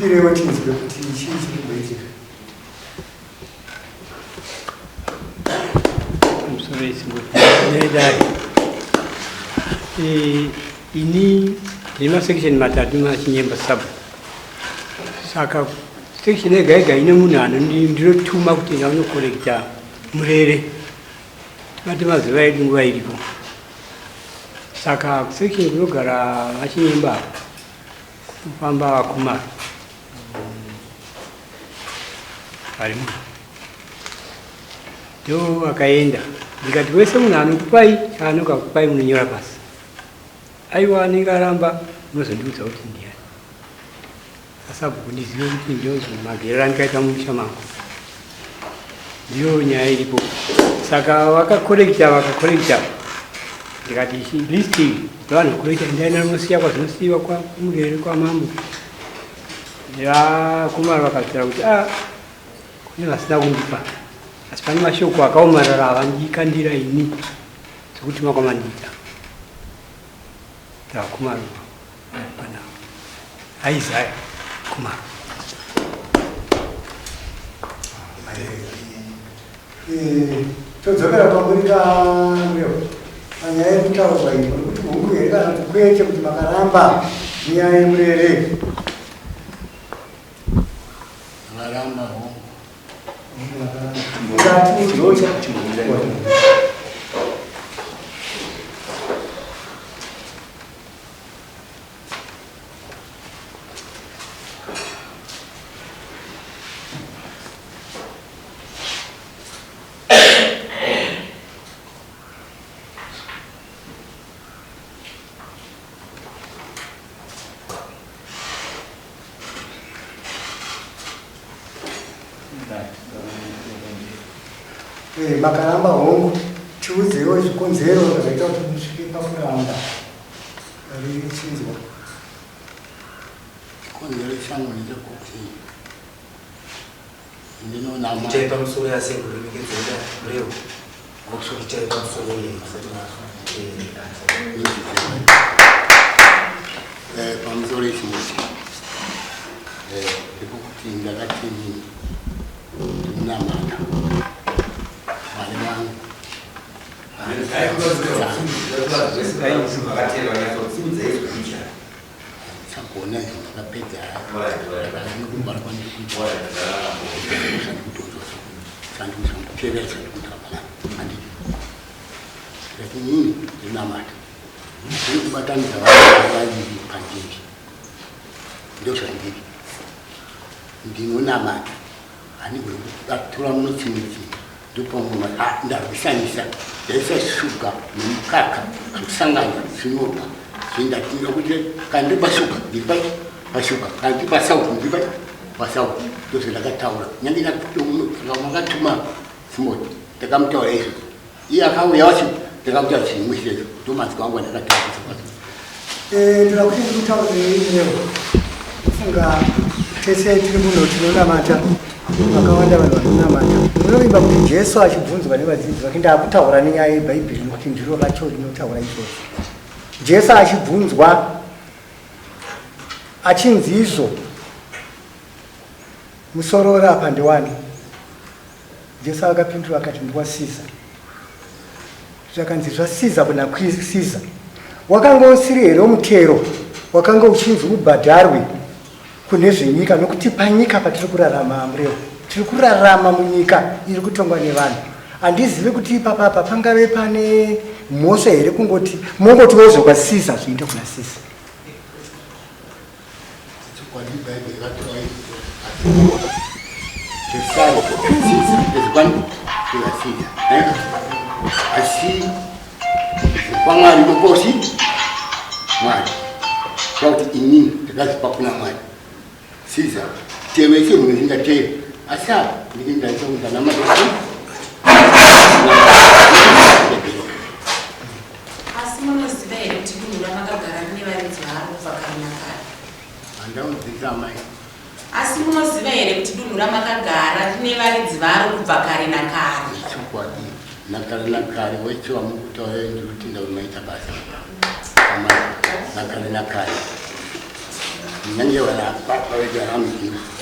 Tipirewo tinzwe kuti chii chiri kumboitika. Pamusoro yesimboedai. Ini ndine masection matatu machinyemba sub. Saka section yega yega ine munhu anondinotuma kuti enda unokorekta murere. Tibate mazuva edu nguva iripo. Saka kusection kunogara vachinyemba kufamba vakumara varimo ndo akaenda ndikati wese munhu anokupai chaanonga akupai munonyora pasi aiwa anenge aramba munozondiudza kuti ndiyani Sabhuku ndizive kuti ndozvemagerero andikaita mumusha mangu. Ndiyo nyaya iripo. Saka vakakorekta vakakorekta ndikati list vanhu vakorekta endai nanosiya kwazvinosiyiwa kwamurere kwamambo. Vakomana vakataura kuti ah kune vasina kundipa asi pane mashoko akaomarara avandikandira ini sekuti makwamandiita. Vakomana Pana Isaiah Kumaro. Eh, todzokera pamuri kamureo panyaya yekutaurwa iyi muri kuti hungu here kana kuti kwete kuti makaramba nyaya yemurere Vakaramba hongu. Mukati uzocha Eh, makaramba hongu tiudzewo zvikonzero zvaita kuti musvike pakuramba Chinzwa. Chikonzero changu ndechekuti ndinonama. Itai pamusoro yasekuru remekedzera mureu. Itai pamusoro eh, pamusoro yechimuti eh, ndekuti ndakati ndinonamata Mwari wangu. Chagona izvo ndakapedza ndakazinokumbara kwandiri kuita sandikutonzwa sandikuteerera sandikuita panapa handiti ndikati inini ndinamata ndiri kubatanidza vanhu vaviri pandiri ndozvandiri ndinonamata handigoni kutora mumwe chimwe chinhu ndopamwe ah, ndarwisanisa ndaisa shuga nemukaka zvokusangana zvinobva zvindatinga kuti kana ndiri pashuga ndiri pashuga kana ndiri pasauti ndiri pasauti ndozvandakataura nyange makatuma simoti ndakamutaura izvozvo iye akauya wacho ndakamutaura chimwe chete ndomanzwi angu andakataura eh, ndoda kuti ndikutaurei funga tese tiri muno tinonamata vakawanda vanhu vanonamata munovimba kuti jesu achibvunzwa nevadzidzi vake ndakutaura nenyaya yebhaibheri nokuti ndiro racho rinotaura izvozvo jesu achibvunzwa achinzi izvo musoro uri apa ndewani Jesu akapindura akati, NdiwaSiza. Zvakanzi zvaSiza kuna Siza. Wakanga usiri here mutero wakanga uchinzi ubhadharwe kune zvenyika nokuti panyika patiri kurarama murewo tiri kurarama munyika iri kutongwa nevanhu handizivi kuti ipapapa pangave pane mhosva here kungoti mongoti wozokwa siza zviinde kuna siza Chokwadi Bhaibheri rati Kesari Siza ndezvekwani ndezvasiza asi zvekwamwari ndokosi Mwari kwakuti inini ndakazipa kuna Mwari Siza teve chinhu ndingateve asi apa ndinge ndaita kuti ndanamata Asi munoziva here kuti dunhu ramakagara rine varidzi varo kubva kare nakare? Handaudzidza amai. Asi munoziva here kuti dunhu ramakagara rine varidzi varo kubva kare nakare? Chokwadi, nakare nakare wese wamukutaura ndiri kutenda kuti maita basa. Amai, nakare nakare. Nyange vana baba vedu vana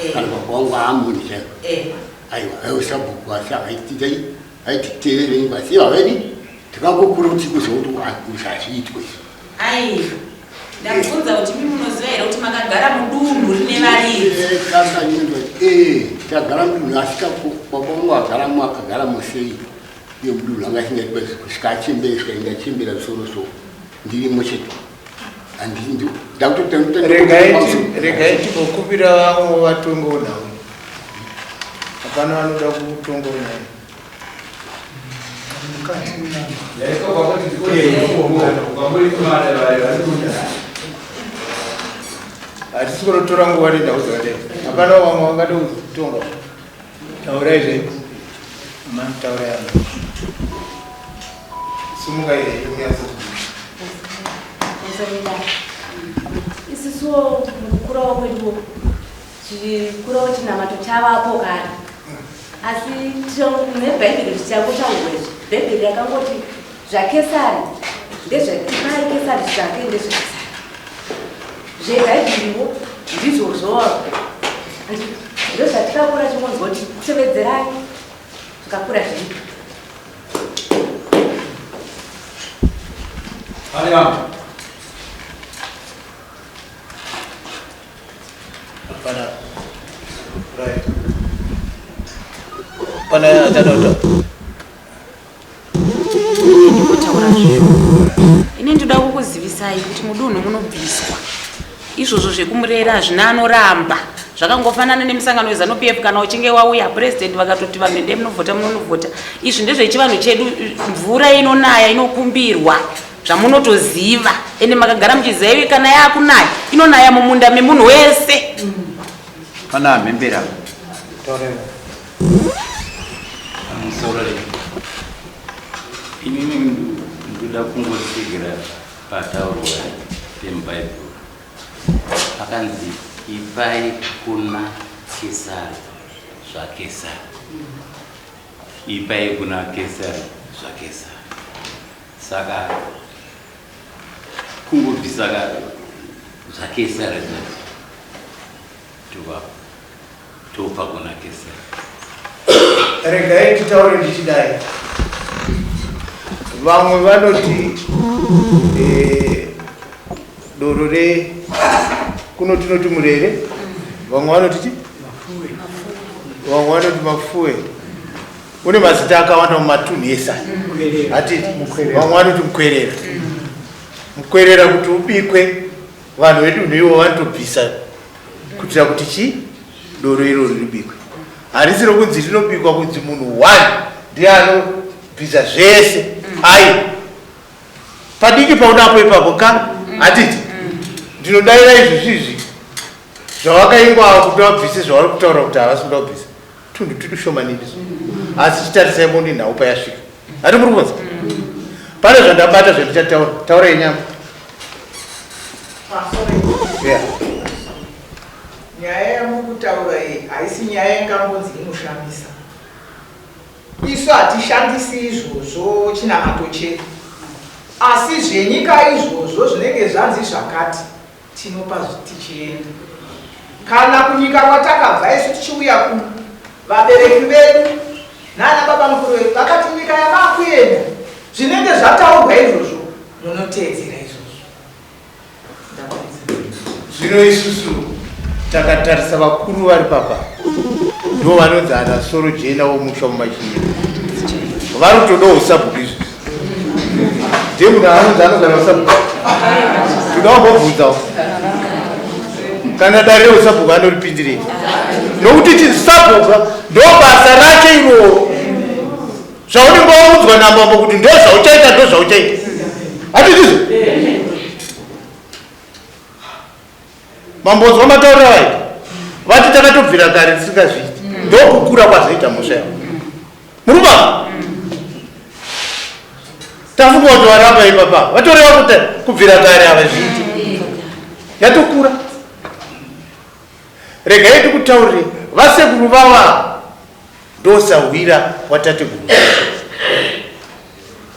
Eh. kana baba vangu aamuni chaivo. Eh. Aiwa, aiwa sabhuku asi havaitidai vaititeerei asi havadi tikangokura kuti kuzokuti hazviitwe izvi. Aiwa, ndabvunza kuti mi munoziva here kuti makagara mudunhu rine varidzi? Eh, kanganyindwa eh tagara mudunhu asi baba vangu agaramo akagaramo sei iye mudunhu anga asingaitwa kusvika achembere svika ndachembera musoro so ndirimo chete. Regai timbokumbira vamwe vatongewo nhau. Hapana vanoda kutongawo nhau. Hatisi kunotora nguva nenhau dzakadai. Hapana vamwe vangade kutonga. Taurai zvenyu. Amani, taurai amai. Simukai henyu munyatso. Isusuwo mukukurawo kweduwo chikurawo chinamato chavapo kare, asi nebhaibheri tichangotaurwa izvi. Bhaibheri rakangoti zvakesari ndezvepai, Kesari zvake ndezvekesari. Zvebhaibheriwo ndizvozvo, ndozvatikakura chingonzwa kuti tevedzerai zvikakura zviri. Pane vamwe? Hapana. Right. Pana achada kutaura? Ndikotaura zvinhu. Ini ndoda kukuzivisai kuti mudunhu munobviswa izvozvo zvekumurera hazvina anoramba. Zvakangofanana nemusangano weZANU PF, kana uchinge wauya purezidendi vakatoti vanhu endei munovhota, munonovhota. Izvi ndezvechivanhu chedu. Mvura inonaya inokumbirwa, zvamunotoziva, ende makagara muchiziva ivi. Kana yakunaya inonaya mumunda memunhu wese. Pana mhembera. Taurai. Pamusoro re inini ndoda kungotsigira pataurwa pemubhaibheri pakanzi ipai kuna Kesari zvaKesari, ipai kuna Kesari zvaKesari. Saka kungobvisa ka zvaKesari zvacho tova topa kuna Kesari. Regai titaure ndichidai. Vamwe vanoti doro re kuno tinoti murere, vamwe vanoti chi, vamwe vanoti mafuwe. Une mazita akawanda mumatunhu ese aya. Hatiti vamwe vanoti mukwerera. Mukwerera kuti ubikwe, vanhu vedunhu ivo vanotobvisa kuitira kuti chi doro iroro ribikwe. Harisi rokunzi rinobikwa kunzi munhu one ndiye anobvisa zvese. Ai, padiki paunapo ipapo ka, hatiti ndinodaira izvi zvizvi zvavakaingwa kuti vabvise zvavari kutaura kuti havasi kuda kubvisa tunhu tudu shomanini so, asi chitarisai muone nhau payasvika. Hati muri kunza pane zvandabata zvandichataura. Taurai nyama. Yeah. Nyaya yamukutaura iyi haisi nyaya ingambonzi inoshamisa. Isu hatishandisi izvozvo chinamato chedu, asi zvenyika izvozvo zvinenge zvanzi zvakati tinopa tichienda. Kana kunyika kwatakabva isu tichiuya kuno, vabereki vedu nana baba mukuru vedu vakati nyika yamakuenda zvinenge zvataurwa izvozvo munoteedzera izvozvo. Ndapedza. Zvino isusu takatarisa vakuru vari papa, ndo vanonzi ana soro jena womusha mumachinyika, vari kutodawo usabhuku. Izvizvi ndiye munhu anonzi anogara usabhuku. Toda kumbobvunzawo kana dare reusabhuku anoripindirei, nokuti chisabhuka ndo basa rake iroro. Zvaunenge waudzwa namambo kuti ndo zvauchaita, ndo zvauchaita, hatizvizvo? Mambonzwa matauriro avaita, vati takatobvira kare tisingazviiti. Ndokukura kwazoita mhosva yavo. Murubaba tafunga kuti varamba ipapa vatoreva kuti kubvira kare havazviiti, yatokura. Regai tikutaurire, vasekuru vava ndosahwira watateguru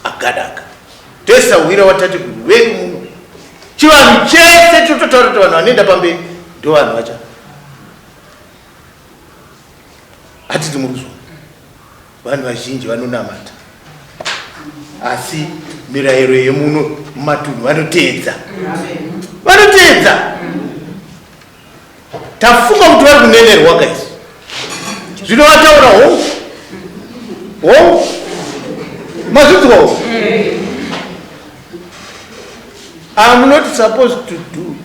agadaga, ndosahwira watateguru vedu muno. Chivanhu chese tinototaura kuti vanhu vanoenda pamberi. Ndo vanhu vacha hatidzi muri kuzwa vanhu vazhinji vanonamata asi mirayiro yemuno mumatunhu vanoteedza vanoteedza tafunga kuti vari kunenerwa kaisi zvino vataura hongu hongu mazvinzwawo I'm not supposed to do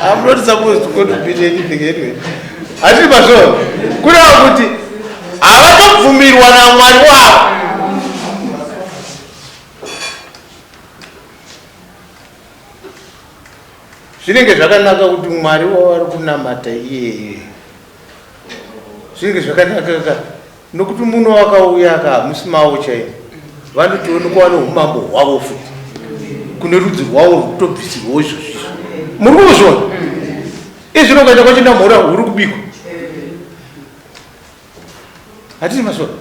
I'm not supposed to contribute anything anyway. Hatiri pazvo. Kureva kuti havatobvumirwa naMwari wavo. Zvinenge zvakanaka kuti Mwari wavari kunamata iyeye. Zvinenge zvakanaka ka nokuti muno wakauya ka hamusi mavo chaimo. Vanotoonekwa vane umambo hwavo futi. Kune rudzi rwavo rwekutobvisirwawo izvozvo izvo. Muri kuzviona? Izvi unokaenda kwachinamhora huri kubikwa. Hatisi masoro.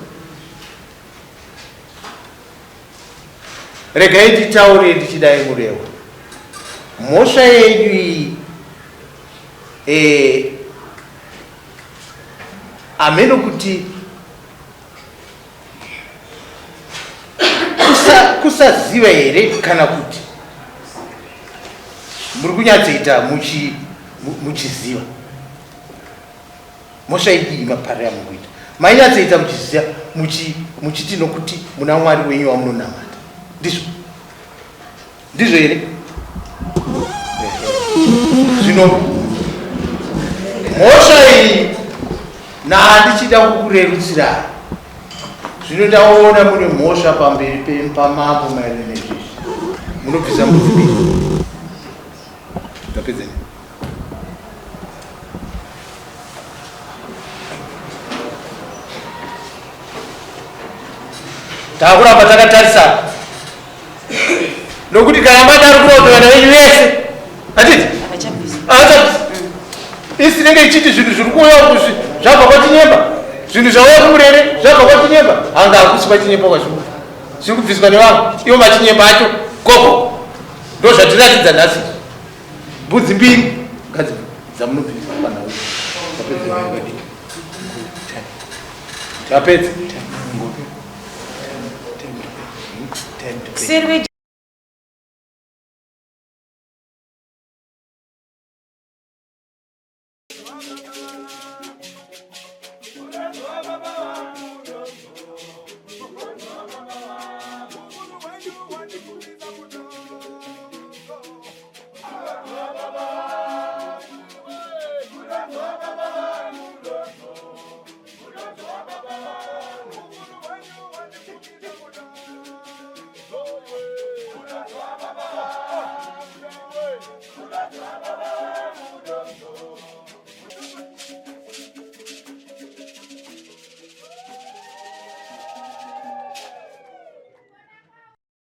Regai titaure ndichidai Murewa. Mhosva yenyu iyi eh, hameno kuti kusaziva here kana kuti muri kunyatsoita muchiziva Mhosva idii maparire amukuita? Mainyatsoita muchiziva muchi muchiti nokuti muna Mwari wenyu wamunonamata. Ndizvo. Ndizvo here? Zvino mhosva iyi nandichida kukurerutsirai. Zvino ndaona mune mhosva pamberi pamambo maererano nezvizvi. Munobvisa mbudzi mbiri. Ndapedza. Takuramba takatarisa nokuti kana madaro kuda kuti vana venyu vese hatiti havachabvisa isi inenge ichiti zvinhu zviri kuuya kuzvi zvabva kwachinyemba zvinhu zvauya kumurere zvabva kwachinyemba hanga hakusi kwachinyemba kwazviri zviri kubviswa nevamwe ivo machinyemba acho gogo ndozvatiratidza nhasi Mbudzi mbiri ngadzi dzamunobvisa panhau. Tapedza vadiki. Tapedza. Kuseri